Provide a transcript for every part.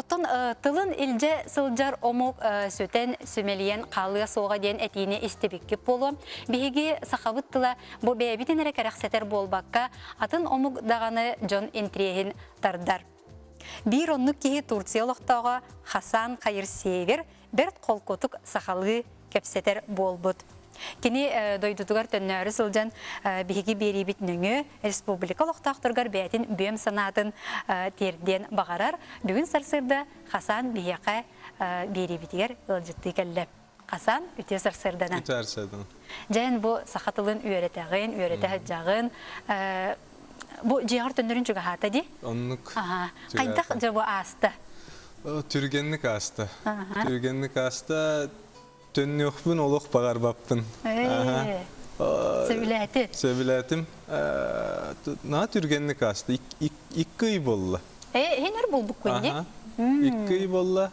Оттон тылын илдьэ сылдьар омук сүтэн, сүмэлийэн хаалыа суоҕа диэн этиини истибиккит буолуо. Биһиги сахабыт тыла бу бэйэбитин эрэ кэрэхсэтэр буолбакка, атын омук даҕаны дьон интириэһин тардар. Биир оннук киһи Турция олохтооҕо Хасан Хайырсевер бэрт холкутук сахалыы кэпсэтэр буолбут. Кини дойдутугар төннөөрү сылдьан биһиги биэриибит нөҥүө республика олохтоохторугар бэйэтин бүөм санаатын тиэрдиэн баҕарар. Бүгүн сарсыарда Хасан биһиэхэ биэриибитигэр ыалдьыттыы кэллэ. Хасан, үтүө сарсыарданан. Үтүө сарсыарданан. Дьэ, бу саха тылын үөрэтэҕин, үөрэтэ сылдьаҕын. Бу дьиэҕэр төннөрүн чугаһаата дии? Оннук. Хайдах дьэ бу ааста? Түргэнник ааста. Түргэнник ааста. Төннүөхпүн олох баҕарбаппын. Сөбүлээтин. Сөбүлээтим. Наһаа түргэнник ааста. Икки ый буолла. Э, һин өр булбуккун дии. Икки ый буолла.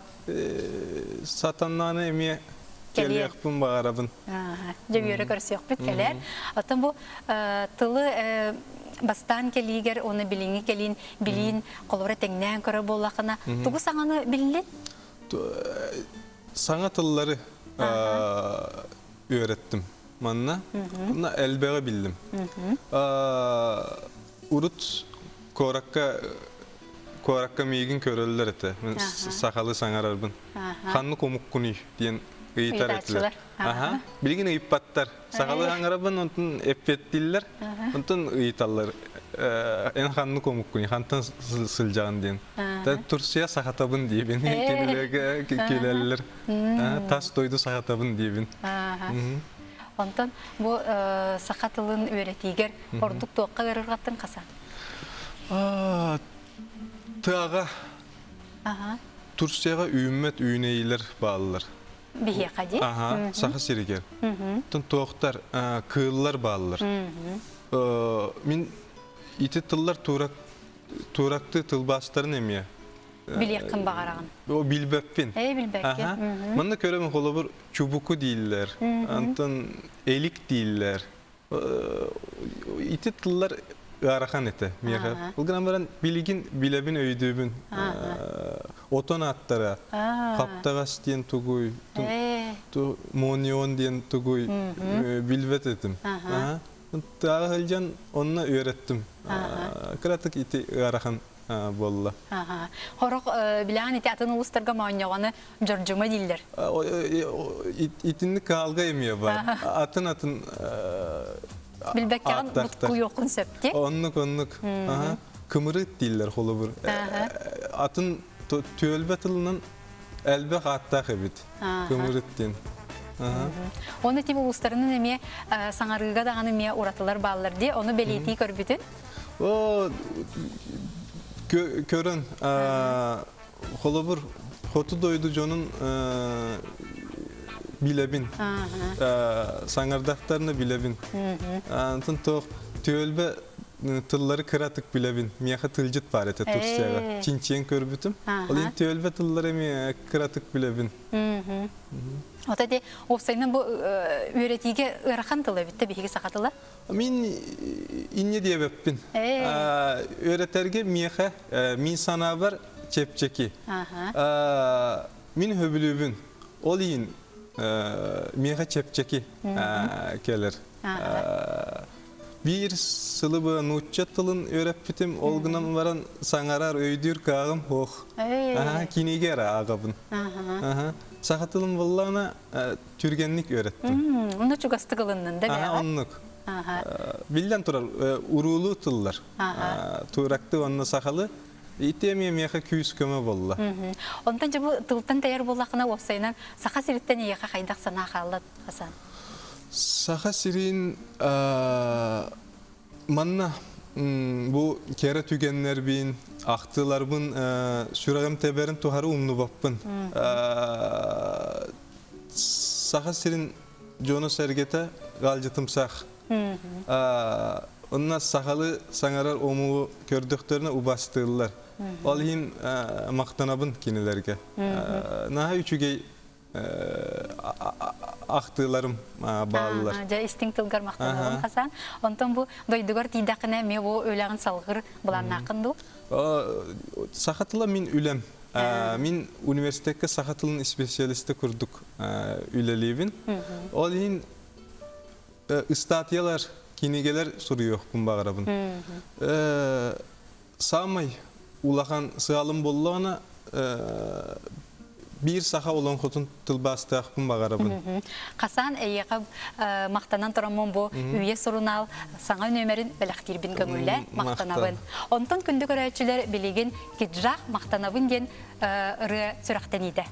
Сатаннааны эмиэ кэлиэхпин баҕарабын. Дьэ үөрэ көрсүөхпүт кэлэр. Оттон бу тылы бастаан кэлиигэр уонна билиҥҥи кэлиин билиин холобура тэҥнээн көрөр буоллаххына, тугу саҥаны биллин? Саҥа тыллары үөрэттим. Манна манна элбэҕи биллим. Урут куоракка куоракка миигин көрөллөр этэ. Мин сахалыы саҥарарбын. Ханнык омуккунуй диэн ыйытар этилэр. Аха. Билигин ыйыппаттар. Сахалыы саҥарабын, онтон эппиэттииллэр, онтон ыйыталлар. Эн ханнык омуккунуй, хантан сылдьаҕын диэн. Турция сахатабын диибин. Кинилэргэ кэлэллэр. Тас дойду сахатабын диибин. Онтон бу саха тылын үөрэтиигэр ордук туохха ыарырҕаттыҥ Хасан? Тыаҕа Турцияҕа үүммэт үүнэйилэр бааллар. Биһиэхэ дии? Аха, Саха сиригэр. Оттон туохтар, кыыллар бааллар. Мин ити тыллар турак турактыы тылбаастарын эмиэ Билиэххин баҕараҕын. О, билбэппин. Ээ, билбэккин. Манна көрөмүн холобур чубуку дииллэр, антон элик дииллэр. Ити тыллар ыарахан этэ миэхэ. Ол гынан баран билигин билэбин өйдүүбүн. Отон аттара, хаптаҕас диэн тугуй, монион диэн тугуй билбэт этим. Тааҕы сылдьан онно үөрэттим. Кыратык ити ыарахан буолла. Хорох билэҕин ити атын улуустарга моонньоҕону дьордьума дииллэр. Итинник каалга эмиэ бар. Атын атын Билбэккэҕин буткуйуоххун сөп дии. Оннук оннук. Кымырыт дииллэр холобур. Атын түөлбэ тылынан элбэх ааттаах эбит. Кымырыт диэн. Оны тип улуустарынан эмиэ саҥарыыга даҕаны эмиэ уратылар бааллар дии. Ону бэлиэтии көрбүтүн. Көрөн, холобур, хоту дойду дьонун билэбин. Саҥардахтарына билэбин. Антон туох түөлбэ тыллары кыратык билэбин. Миэхэ тылдьыт баар этэ Турцияҕа. Чинчийэн көрбүтүм. Ол иһин түөлбэ тыллары эмиэ кыратык билэбин. Ото ити уопсайынан бу үөрэтиигэ ыарахан тыл эбит да биһиги саха тыла? Мин инньэ диэбэппин. Үөрэтэргэ миэхэ мин санаабар чэпчэки. Мин хөбүлүүбүн. Ол иһин миэхэ чэпчэки кэлэр. Биир сылы быһа нуучча тылын үөрэппитим, ол гынан баран саҥарар, өйдүүр кыаҕым суох. Кинигэ эрэ ааҕабын. Саха тылын буоллаҕына түргэнник үөрэттим. Онно чугастык ылыннын да бэҕэ? Оннук. Биллэн турар, уруулуу тыллар. Туракты уонна сахалы. Ити эмиэ миэхэ күүс-көмө буолла. Онтон дьэ бу тылтан тэйэр буоллаххына, уопсайынан Саха сириттэн эйиэхэ хайдах санаа хаалла, Хасан? Саха сирин манна бу кэрэ түгэннэрбин, ахтыыларбын сүрэҕим тэбэрин тухары умнубаппын. Саха сирин дьоно-сэргэтэ ыалдьытымсах. Онно сахалы саҥарар омугу көрдөхтөрүнэ убастыыллар. Ол иһин махтанабын кинилэргэ. Наһаа үчүгэй ахтыыларым бааллар. Дьэ, истиҥ тылгар махтанабын, Хасан. Онтон бу дойдугар тиийдэххинэ, эмиэ бу үлэҕин салҕыыр былааннааххын дуу? Саха тыла мин үлэм. Мин университекка саха тылын специалиста курдук үлэлиибин. Ол иһин ыстатыйалар, кинигэлэр суруйуохпун баҕарабын. Саамай улахан сыалым буоллаҕына биир саха олоҥхотун тылбаастаахпын баҕарабын. Хасан эйиэхэ махтанан тураммын бу Үйэ сурунаал саҥа нүөмэрин бэлэхтиирбин көҥүллээ махтанабын. Онтон күндү көрөөччүлэр билигин Киджах махтанабын диэн ырыа сүрэхтэниитэ.